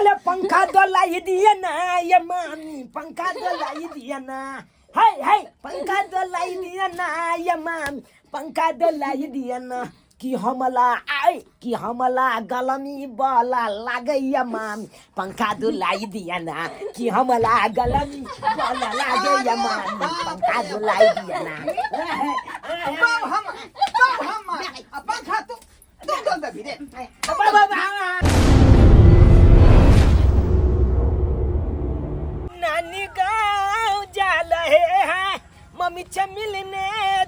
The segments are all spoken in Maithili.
अरे पंखा डोलाई दिए ना ये मामी, पंखा डोलाई दिए ना, हाय हाय, पंखा डोलाई दिए ना ये मामी, पंखा डोलाई दिए ना। कि हमला आय, कि हमला गलमी बला लागैया मामी, पंखा डोलाई दिए ना। कि हमला गलमी बला लागैया मामी, पंखा डोलाई दिए ना। बाप हम, बाप हम, आ पंखा तू तू डोल दे रे। नानी गाँव जा रहे हैं, मम्मी से मिलने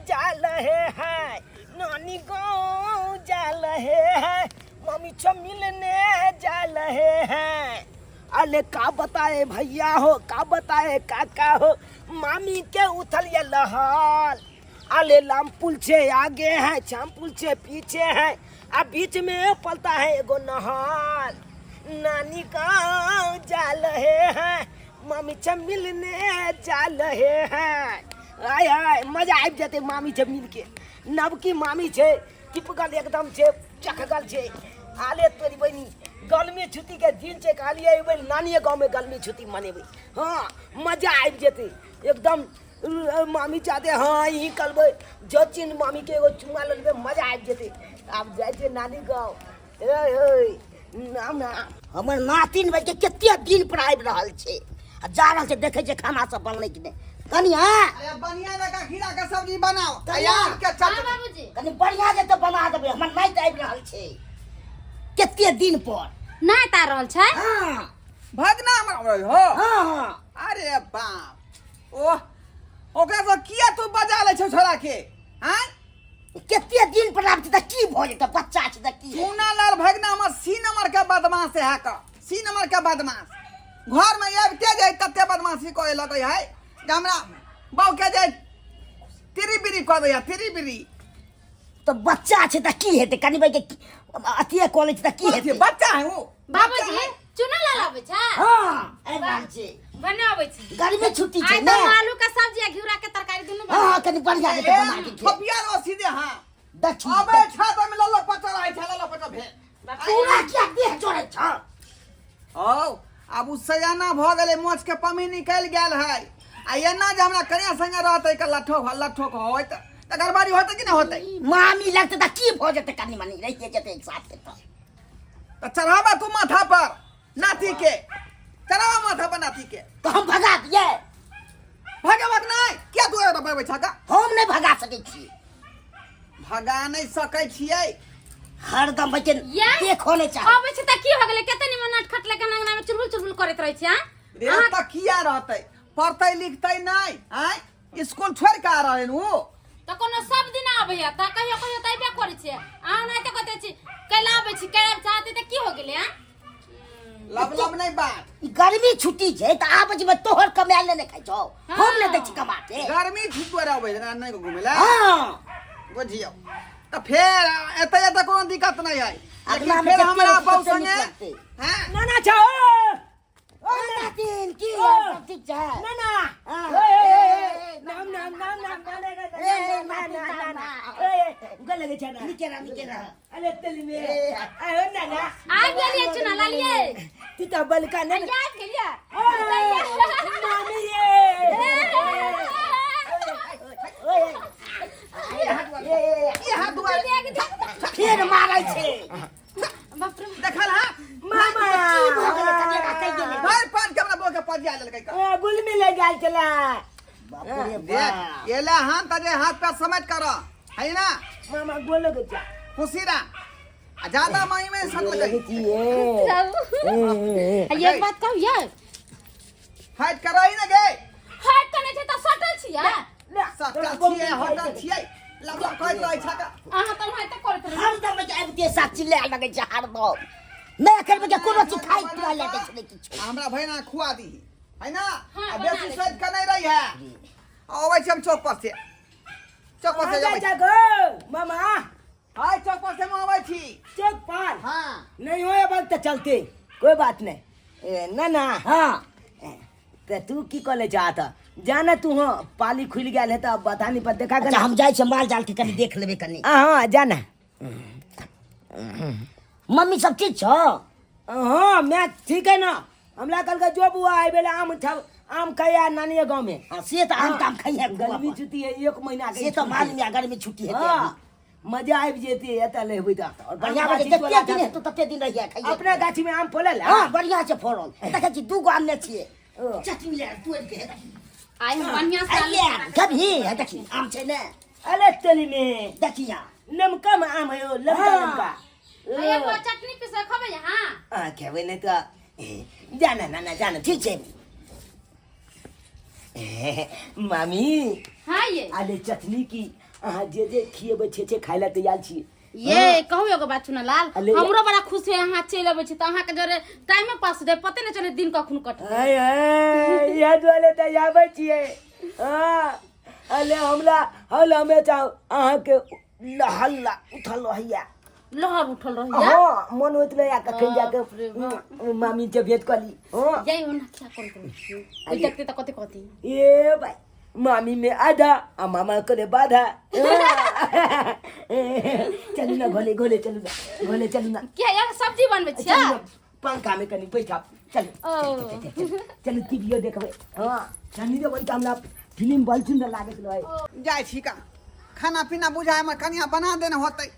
जा रहे हैं। नानी गाँव जा रहे हैं, मम्मी से मिलने जा रहे हैं। अरे का बताए भैया हो, का बताए काका हो, मामी के उथल ये लहाल। अरे लाम पुल से आगे है, चाम पुल से पीछे है, आ बीच में पलता है एगो नहाल। नानी गाँव जा रहे हैं, मामी से मिलने जा रहे हैं। आय आय मजा आबि जेतै मामी से मिलके। नवकी मामी छै, टिपगल एकदम छै, चखगल छै। आले तोरी बहिनी, गर्मी छुट्टी के दिन छै, कहलियै एबै नानिये गाँवमे गर्मी छुट्टी मनेबै। हँ, मजा आबि जेतै एकदम। मामी चाहते हँ ई करबै, जो चिन्ह मामी के एगो चुमा लेबै, मजा आबि जेतै। आब जाइ छै नानी गाँव। ए ए नाम ना हमर नातिन भाई के कते दिन पर आबि रहल छै आ जा रहल छै, देखै छै खाना सब बनलै कि नहि। कनि हाँ अरे बढ़िया जकाँ खीरा के सब्जी बनाओ। कनिया। आ आम के हाँ चटनी। बाबूजी। कनि बढ़िया जे तऽ बना देबै, हमर नाति आबि रहल छै कते दिन पर। नाति आ रहल छै? हाँ। भगना हमरा हो। हाँ हाँ। अरे बाप, ओह ओकरा सब किया तू बजा लै छौ छोरा के? आँय कते दिन पर आबै छै तऽ की भऽ जेतै, बच्चा छै तऽ की? चूना लाल भगना हमर सी नंबर के बदमाश है का, सी नंबर के बदमाश। घर में आबिते जाय तते बदमाशी करे लगै है जे हमरा बाउ के जाय तिरी बिरी कऽ दैया, तिरी बिरी। तऽ बच्चा छै तऽ की हेतै, कनि भाई के अथिये कऽ लै छै तऽ की हेतै? बच्चा है ओ। बाबूजी चूना लाल आबै छै? हाँ आबि रहल छै। बनाबै छै। गर्मी छुट्टी छै आइ ने। तऽ आलू के सब्जी आ घिउरा के तरकारी दुनू हाँ हाँ, कनि बढ़िया जे बना के खेब। थपिया रहो सीधे। हाँ देखी, अबे देखी। छा तऽ लल्लो पचर आइ छै, लल्लो पचर भेल। तोरा किया देह जोड़ै छ? औ आब उ सयाना भऽ गेलै, मोछ के पमी निकलि गेल है। आ एना जे हमरा कनिया संगे रहतै के लट्ठो लट्ठो के होइत तऽ गड़बड़ी होतै कि नहि होतै? मामी लगतै तऽ की भऽ जेतै, कनि मनि रहिए जेतै एक साथ के तऽ। तऽ चढ़ाबा तू माथा पर नाती के, चढ़ाबा माथा पर नाती के। तऽ हम भगा दियै? भगेबाक नहि, किया तू एना बजबै छह? हम नहि भगा सकै छी। भगा नहि सकै छियै। हरदम बच्चे या? देखो नहि चाहे। अबै छै तऽ की हो गेलै? कते निमन नाट खट लेके अंगना में चुलबुल चुलबुल करैत रहै छै, आँ? रे तऽ किया रहतै, पढ़तै लिखतै नहि? आँय स्कूल छोड़ि कऽ आ रहलै उ। तऽ कोनो सब दिन आबैया तऽ कहियो कहियो तऽ अयबे करै छै। अहाँ ओनाहिते कहते छी कैला आबै छी, कैला चाहते तऽ की हो गेलै? आँ लब लब नहि बात। ई गर्मी छुट्टी छै तऽ आबै छै, तोहर कमायल नहि खाइ छौ, हम नहि दै छी कमा के। गर्मी छुट्टी दुआरे अबै छै नहि घुमै लए। हाँ। बुझियौ तऽ फेर एतऽ एतऽ कोनो दिक्कत नहि है, लेकिन अगला में फेर जते हमरा होतै बहू तते नीक संगे लगतै। हैं? नाना छौ। ओ नातिन, की हाल सब ठीक छै? नाना। हाँ। ए, ए, ए, ए, नाम नाम नाम नाम ना ना ना ए, ना ना नातिन, ना ना, ना। ना। ए, ए, गल लगे छै ना। नीके रह, नीके रह। अरे तेली में। ए, आयो नाना। आबि गेलियै चुना लालियै। तू तऽ बलका ने। आबि गेलियै। मामी रे। ओए, ई हाथ दुआरे फेर मारै छै। बाप रे। देखल हा मामा। की भऽ गेलै? कनि एकरा कहि गेलै। भरि पान के हमरा बहू के पजिया लेलकै का। ए, गुलमी ले गेल छला। बाप रे देख बाप। एला हाथ तऽ जे हाथ पैर समेट कर है ना। मामा गोल लगे छै। खुशी रह आ ज्यादा माई में सट लगे लगे छी ए। आ एक बात कहू यै? फाइट करही ना गे। हट कने छै तऽ सटल छियै। सटल छियै, हटल छियै, लब लब कहैत रहै छै का। अहाँ तऽ ओनाहिते करैत रहै। हरदम जे आबिते साथ चिल्लाए लगै छै हरदम। नहि एखन बच्चा कोनो चीज खाइ पियै लए दै छै नहि किछु। हमरा भैना खुआ दीही है ना। हाँ, आ बना बेसी लै सैद के नहीं रही है। अबै छी हम चौक पर से, चौक पर से जा अबै छी। जा गो मामा। हाय चौक पर से हम अबै छी। चौक पर? हाँ। नहीं हो अब तो चलते, कोई बात नहीं। ए, ना ना। हाँ। ए, तऽ तू की कऽ चाहत? जाना तू, हाँ पाली खुलि गेल है तऽ बथानी पर देखा। अच्छा हम जाइ छियै माल जाल के कनि देख लेबै कनि। हाँ हाँ जाना। मम्मी सब ठीक छौ? हाँ मैं ठीक है ना। हमरा कहलकै जो बुआ आइ बेला आम छौ, आम खैया नानिये गाँव में। हाँ से तऽ आम ताम खैहे खूब गर्मी अपन। छुट्टी है 1 महीना के से तऽ मालूम यऽ गर्मी छुट्टी हेतै हाँ, अभी। मजा आबि जेतै एतऽ लेबै तऽ। और बढ़िया आम बढ़िया गाछी जते तोरा दिन हेतौ तते दिन रहिए खैहे। अपना गाछी में आम फड़ल है? हाँ बढ़िया छै फड़ल। देखै छी 2 गो आनने छियै। ओ। चटनी ले तोड़ि के। आइ हम बढ़िया से आलू आइए कभी है देखी आम छै ने। अरे तली में देखी यहाँ। नमका में आम है ओ, लमका हाँ। लमका। आ एगो चटनी पीस खबै यहाँ? आ खेबै नहि तऽ जाना नाना जाना। ठीक छै। मामी। हाँ ये। अरे चटनी की अहाँ जे जे खिएबै छे छे खाय लए तैयार छी। ये कहू एगो बात सुन लाल, अले। हमरो बड़ा खुश है अहाँ चलि अबै छी तऽ अहाँके जरे टाइमे पास दे पते नहि चले दिन कखन कटत। हाय हाय इएह दुआरे तऽ आबै छियै। हाँ अले हमरा हल हमेशा अहाँके हल्ला उठल रहैया। लहर उठल रहैया। हाँ मन होइत रहैया कखन बाप रे जाके मामी के भेंट कऽ ली। हाँ जाइ ओना क्या करैत रहै छी? ओइ देखते तऽ कते कहती। ए भाई मामी में आधा आ मामा करे बाधा। चलू ना घोले घोले चलू ना घोले चलू ना। किया यार सब्जी बनबै छियै? चलू ना, पंखा में कनी बैठा चलू। ओ। चलू, चलू टीवीओ देखबै। हाँ सनी देओल के हमरा फिल्म बड़ सुंदर लागैत रहे। जाइ छी का खाना पीना बुझाय हमर कनिया बना देने होतै।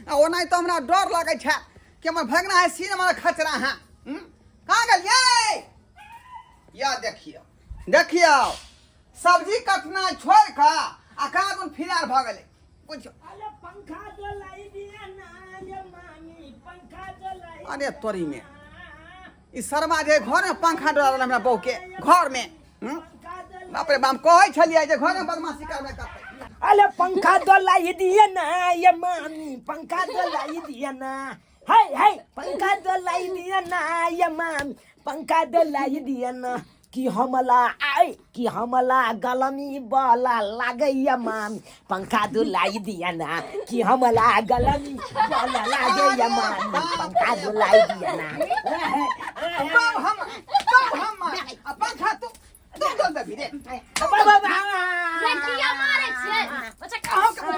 आ ओनाहि तऽ हमरा डर लगै छै कि हमर भगना है सीन हमर खचरा है। कहाँ गेलियै? या देखियौ देखियौ सब्जी कटना छोड़ि कऽ आ कहाँ दुन फिरार भऽ गेलै। बुझियौ। अरे पंखा डोलाई दिया ना ये मामी, पंखा डोलाई। अरे तोरी में ई शर्मा जे घर में पंखा डोला रहल हमरा बहू के घर में। बाप रे बाप कहै छलियै जे घर में बदमाशी करबे करतै। अरे पंखा डोलाई दिया ना ये मामी, पंखा डोलाई दिया ना। हाय हाय पंखा डोलाई दिया ना ये मामी, पंखा डोलाई दिया ना। कि हमला आय कि हमला गलमी बला लागैया मामी, पंखा डोलाई दिया ना। कि हमला गलमी बला लागैया मामी, पंखा डोलाई दिया ना। बाप हम बाप हम आ पंखा तू तू डोल देबी रे। बाबा बाबा रे किया मारै छियै? बच्चा अहाँ के मुँह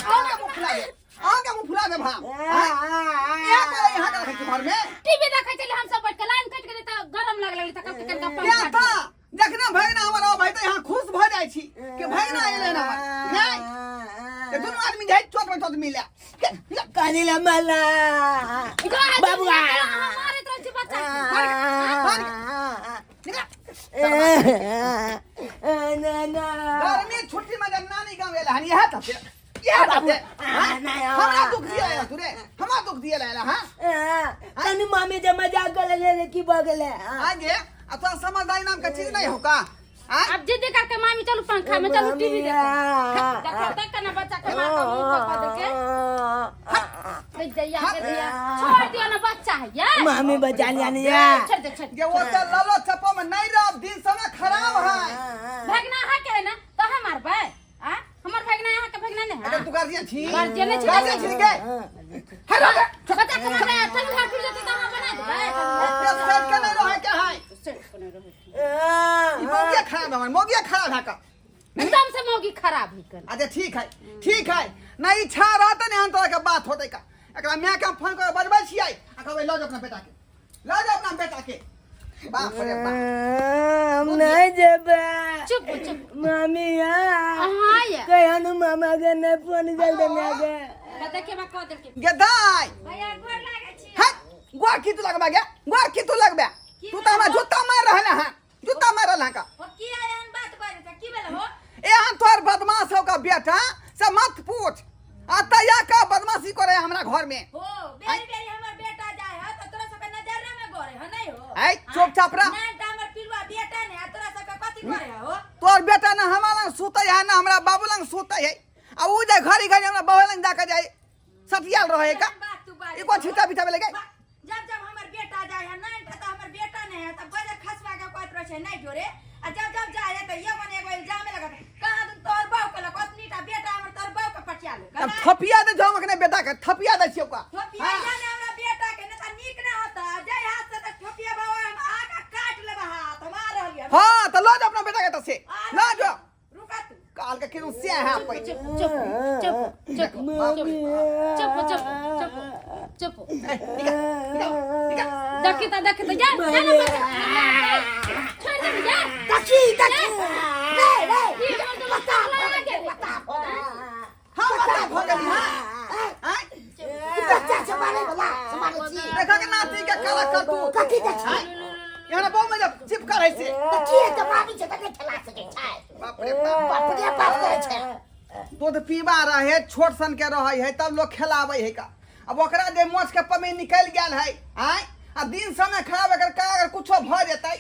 अहाँ के मुँह फुला दे, अहाँ के मुँह फुला देब हम। यहाँ के यहाँ के रखै छी घर में। टीवी देखै छलियै हम सब बैठ के, लाइन कटि गेलै तऽ गरम लाग लगलै तऽ कहलकै कनिका किया पंखा तऽ जखने भगना हमर अबै तऽ यहाँ खुश भऽ जाइ छी कि भगना एलै ने हमर। नहि तऽ दुनू आदमी जाइ चोट में चोट मिले। कानी ला मला बाबू मारैत रहै छी बच्चा के। गर्मी छुट्टी में जब नानी गाँव एलै हन इएह तऽ इएह तऽ हमरा दुख दिया ला तू रे, हमरा दुख दिया ला हां। तनु मामी जे मजाक कर ले रे की भऽ गेलै? आगे आ तोरा समझदारी नाम के चीज नहीं हो का? अब जिद करके मामी चलू पंखा में चलू टीवी देखो। देखो तक ना बच्चा के मार के मुंह पर कह देके। जइया के दिया छोड़ दियो ना बच्चा है यार। मामी बचा लिया नहीं यार। छोड़ दे छोड़। ये वो तो ललो चपो में नहीं रह दिन समय खराब है। भगना है के ना तो हम मारबै आ हमर भगना यहाँ के भगना नहीं है। अगर तू गार्जियन छी। गार्जियन नहीं छी। गार्जियन छी के? हे रे। बच्चा के मारबै चलू घर टूट जेतै तऽ अहाँ बना देबै। ओते सेट के नहीं रहे के है। सेट के नहीं रहे। ई मौगिया खराब है, मौगिया खराब है का। एकदम से मौगी खराब ही कर। अच्छा ठीक है ठीक है ना इच्छा रहते नहीं हम तोरा के बात होते का। एकरा my के हम फोन कर बजबै छियै आ कहबै लऽ जाओ अपना बेटा के, लऽ जाओ अपना बेटा के। बाप रे बाप। हम नहीं जेबै। चुप चुप मामी अहाँ ये। कहिया मामा के नहीं फोन कर देने के। बता के बा कह देलके। गे दाइ। भैया गोर लागै छी। हट गोर की तू लगबा गे, गोर की तू लगबा? तू तऽ हमरा जूता मार रहल हँ, जूता मार रहल हँ का। हो की एहन बात बाजै छै की भेल हो? एहन तोहर बदमाश हो का बेटा से मत पूछ। आ तैया का बदमाशी करे हमरा घर में। हो बेरी बेरी हमर बेटा जाय है त तोरा सबके नजर में गोरे है नहीं हो। ऐ चुपचाप रह। ना त हमर पिलुआ बेटा ने आ तोरा सबके कथी करे है हो? तोहर बेटा ना हमरा लंग सुतै है ना हमरा बाबू लंग सुतै है। आ उ जे घड़ी घड़ी हमरा बाबू लंग जाके जाय सटियाल रहे का। बात तू बाज। ई कोन छिटा बिटा भेलै गे? जब जब हमर बेटा जाय है नहीं त हमर बेटा नहीं है तब बजर खसवा के कहत रहे छै नहीं जोरे। आ जब जब जाय है त ये बने एगो इल्जाम लगत कहाँ तुम तोर बाप के लग ओतनी टा बेटा हमर तोर बाप के पटिया ले। तब थपिया दे जाओ अखने बेटा के थपिया दे छियौ का। थपिया ने हमरा बेटा के ने त नीक ना होता जय हाथ से त थपिया बाबा हम आका काट लेबा हाथ हम आ रहलियै। हां त ल जा अपना बेटा के त से ल जा। रुका तू। काल के किनु से है पै। चुप चुप चुप चुप चुप चुप चुप। चुप। ए, निकाल निकाल निकाल। देखी त, देखी त, जा जा ना बच्चा। छोड़ दे, जा। देखी देखी रे रे। ई हमर दुनू पगला गेल। हम बता भऽ गेली। हां, आय। ई बच्चा से मारे वाला से मारे छी। देखा के नाती के काला कर तू। कथी देखी? यहाँ बहु में जब चिपका रहे से। तऽ की हेतै, मामी छै तऽ नहि खेला सकै छै? बाप रे बाप। बाप रे बाप करै छै। दूध पीबा रहे, छोट सन के रहे है तब लोग खेलाबै है का। अब ओकरा जे मोछ के पमी निकलि गेल है, आय, आ दिन समय खराब एकर का अगर कुछो भऽ जेतै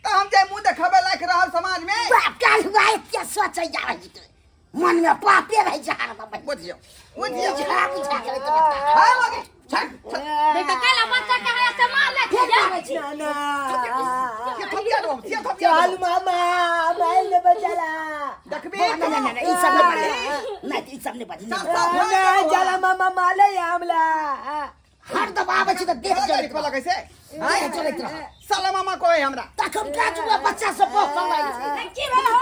तऽ हम जे मुँह देखाबै लायक रहब समाज में? बाप काल हुआ एते सोचै जा रही छै, मन में पापे रहै छै हरदम। बुझियौ बुझियौ। बुझा बुझा के रहै छै बच्चा। हाय लगे छक छक। देख त काला बच्चा के है से मार ले फेर जा। मारै छै। ना। के थपिया दो, के थपिया चल दो। मामा, मार ले बचाला। देखबी। नहीं नहीं नहीं, ई सब नहीं बाजै, नहीं, ई सब नहीं बाजै। साफ साफ भऽ ना गेलौ। चला मामा, माले आमला। हरदम आबै छै तऽ देह भऽ जरैत गेल रहत। कैसे देह जरैत रहत। साला मामा कोई हमरा। तखन काज हुआ बच्चा सब बहुत समय छै। की भेल हो?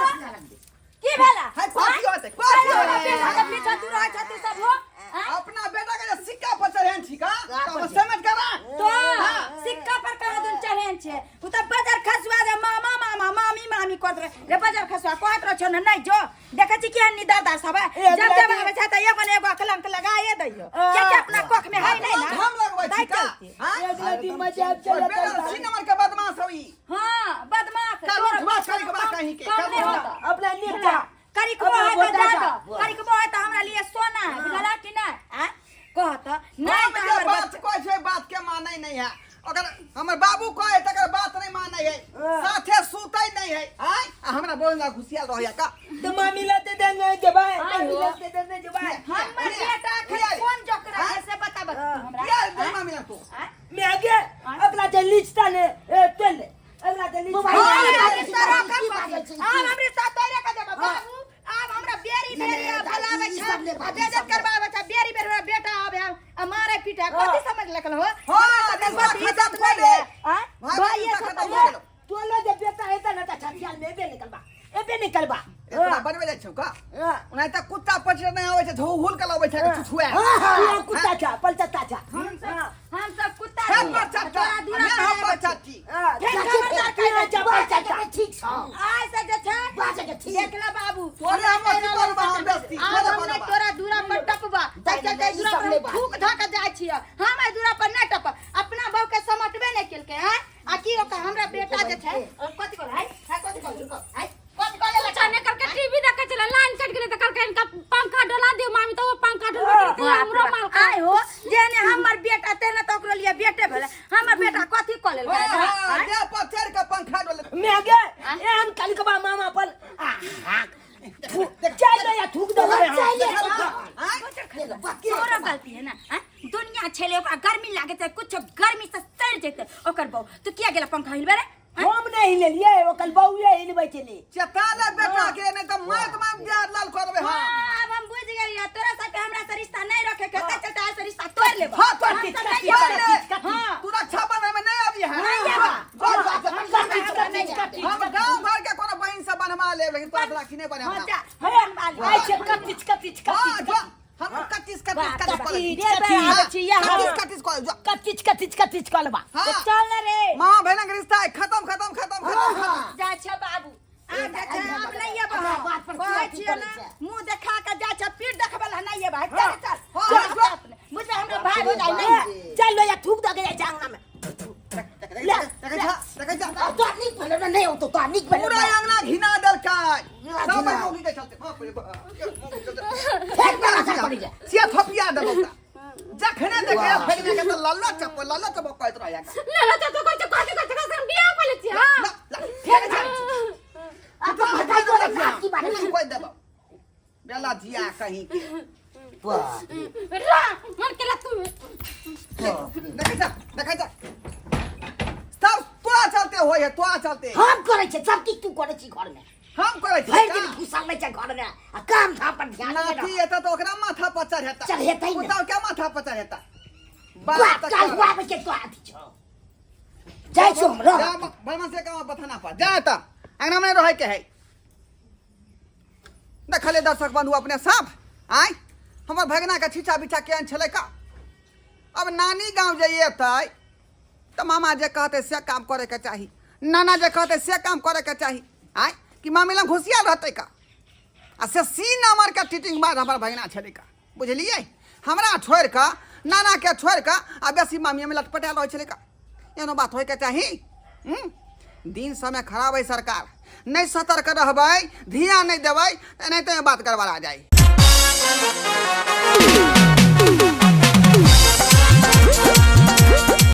की भेला? हाय, कथी होतै, कथी अपना होतै? बेटा के पीछा तू रहै छ, तू सब हो? अपना बेटा के जे सिक्का पर चढ़ेन छी का तऽ हम समझ के राख। तो सिक्का पर कहाँ दुन चढ़ेन छे? उ त बजर खसुआ जे मामा मामा मामी मामी करत रहे रे। बजर खसुआ कहत रह छौ ने, नहीं जो देखै छी केहन निदादा सब है। ए, जब जब अगला आबै छै त एगो ने एगो कलंक लगाए दैयो, कियाकि अपना कोख में है नहीं ना। हम लगबै छी ताहि का? चलते। हाँ? अगला दिन मजा तोर चला। बेटा सी नंबर के बदमाश हौ ई। हाँ, बदमाश। कर तोरा उठवा करे के बा कहीं के, कम कर नहीं उठवा। होता। अपना निपटा। करिकबो अपना है तो बोटा जा जा। दो, करिकबो है तो हमरा लिए सोना है, बुझला कि नहीं? आँ? कहत नहीं हम तो जे हमर बात बच्चा कहै छै बात के मानै नहीं है। अगर हमर बाबू कहे तकर बात नहीं मानै है, साथे सुतै नहीं है। आय, आ हमरा बोल ना घुसियाल रहैया का। तो मामी लते देने जबाय, मामी लते देने जबाय। हमर बेटा अखन कोन जोकरा है से बताब तू हमरा। किया मामा मिला तू? आँ? मैं आगे अगला ते लिचता ने ए तेल अगला ते लिचता। मोबाइल हाँ, बाजै आब छै, तोरा की कर बाजै छै, आब हमरे साथ तोरे के देबो बाबू। आब हमरा बेरी नहीं, बेरी नहीं, आब बोलाबै ई छै, सब नहि आ बाजै, बेइज्जत सब नहि। करबाबै छै बेरी बेरी। हमरा बेटा आबे आ मारे पीटे, कथी समझ लगल हो? हाँ, हमरा सबके रिश्ता कथी खत्म इज्जत कऽ नहीं दे। है? आँ? भाई, भाइये रिश्ता सब खत्म तो भऽ गेलौ। तोलो जे बेटा हेता ना त छठियाल में एबे निकलबा, एबे निकलबा। तोरा बनबै जाइ छौ का? हां। ओनाहि तऽ कुत्ता पछिया नहि आबै छै, झहुल के लबै छै छुछुआ। तू कुत्ता छा, पलचता छा। हम सब कुत्ता हे छी। परचट्टा, तोरा दूरा मैं पर हम आबै छी। परचट्टी। हां। फेर खबरदार कहि दे। जा पलचता। ठीक छौ। आइ से जे छै बाजै के ठीक। देख ले बाबू। तोरे हम अथी करबा, हम बेस्ती। आब तोरे हम नहि बनबा। तोरा दूरा पर टपबा। ताहि नहि, चलते ई दूरा सब पर हम नहि बात। थूक धऽ के जाइ छियै। हम एहि दूरा पर नहि टपब। अपना बहू के समटबे नहि केलकै हैं आ की ओकर हमरा बेटा जे छै कथी कहल है? कथी कहल है? कथी कहल? कुछ नहीं करके टीवी देखे चले, लाइन कट गेलै त कहलकै इनका पंखा डोला दियो मामी, त वो पंखा डोला देलकै। हमरो माल का आय हो, जेने हमर बेटा तेने तऽ ओकरो लिए बेटे भेलै। हमर बेटा कथी कऽ लेलकै? हाँ, हाँ, देह पर चढ़ि के पंखा डोले। मैं आगे एहन कलकबा मामा पर चल या थूक दे। आँय? तोरो गलती है ना? आँय? दुनिया छेले, ओकरा गर्मी लागे छै, कुछ गर्मी से सड़ जेतै ओकर बहू। तू किया गेला पंखा हिलबे रे? हम नहीं लेलिए, ओकर बउए हिलबै छलै। चेता ले बेटा के, नहीं तऽ मारि मारि देह लाल कऽ देबै। हाँ। हाँ, अब हम बुझ गेलियै, तोरा सबके हमरा से रिश्ता नहीं रखे के ते चलते आज से रिश्ता तोड़ लेबो। हाँ, तोड़ हम दे, सब नहीं तोड़ ले। करबै। हाँ। तू रक्षाबंधन में नहीं आबी है। नहीं आबा। जो, जो, जो, कच्ची। हम गांव घर के कोनो बहिन से बनवा लेब, लेकिन तोरा से राखी नहीं बने हाँ, हमरा। जा, हम बनवा लेब। आइ छै कच्ची कच्ची हाँ, कच्ची। जो, हम कच्चीस कच्चीस कच्चीस कऽ लेब। बेर बेर आबै छी यहाँ। कच्चीस कच्चीस कऽ लेब, जो। कच्ची कच्ची कच्ची कलबा। हाँ। चल ना रे। मामा बहिनक रिश्ता है, खत्म खत्म खत्म खत्म खत्म। जा छै बाबू, आ जा छै, आब नहीं एबो। अपना बात पर कहै किया छियै अथी ना, करै छै? मुँह देखा के जा छै, पीठ देखबै ला नहीं एबो। चल चल। हाँ, चल, जो। बुझबै हमरा भाई हो जाइ नहीं। चल लो या थूक दे के जाइ छै अंगना में। देखै छा, देखै छा, देखै छा। तोरा नीक भेलौ ने? नहि औतौ, तोरा नीक भेलौ। पूरा अंगना घिना देलकै घिना। सब मौगी के चलते। बाप रे बाप। फेर बड़ा असर पड़ि जाय। से थपिया देबौ का। जखने देखे फैलने के तऽ लल्ला चप्पल लल्ला चप्पल कहैत रहैया का। ले ले तो कहै छै कथी कहै छै, हम बियाह कऽ लै छी। हां। ला, ला, फेर जा। आ तो बताइ तोरा बाप की बारे में। कोई देबौ बेला जिया कहीं के। बाप रे। रा मन केला तू। देखै छा, देखै छा, सब तोरा चलते होय है, तोरा चलते। हम करै छै सब किछु, तू करै छी घरमे? हम करै छी भरि का? दिन घुसल रहै छै घरमे आ काम धाम पर ध्यान नहि नाती रहत। एतऽ तऽ ओकरा माथा पर चढ़ेता। चढ़ेतै ने। पुतहु के माथा पर चढ़ेता। बाप बात तऽ काल कर। हुआ के तो अथी छौ, जाइ छौ हम रह। जा बदमाश के काम बथाना पर जा, तऽ अंगना में रहै के है। देखले दर्शक बंधु अपने सब, आय हमर भगना के छीचा बिछा केहन छलै का। अब नानी गाँव जे एतै तऽ मामा जे कहतै से काम करैके चाही, नाना जे कहतै से काम करैके चाही। आँय कि मामी लग घुसियाल रहतै का? आ से सी नंबरके टीटिंग बाद हमर भगिना छलै का, बुझलियै? हमरा छोड़ि कऽ, नानाके छोड़ि कऽ आ बेसी मामीमे लटपटायल रहै छलै का। एहनो बात होइके चाही? दिन समय खराब है सरकार, नहि सतर्क रहबै, ध्यान नहि देबै तऽ एनाहिते बात गड़बड़ा जाइ।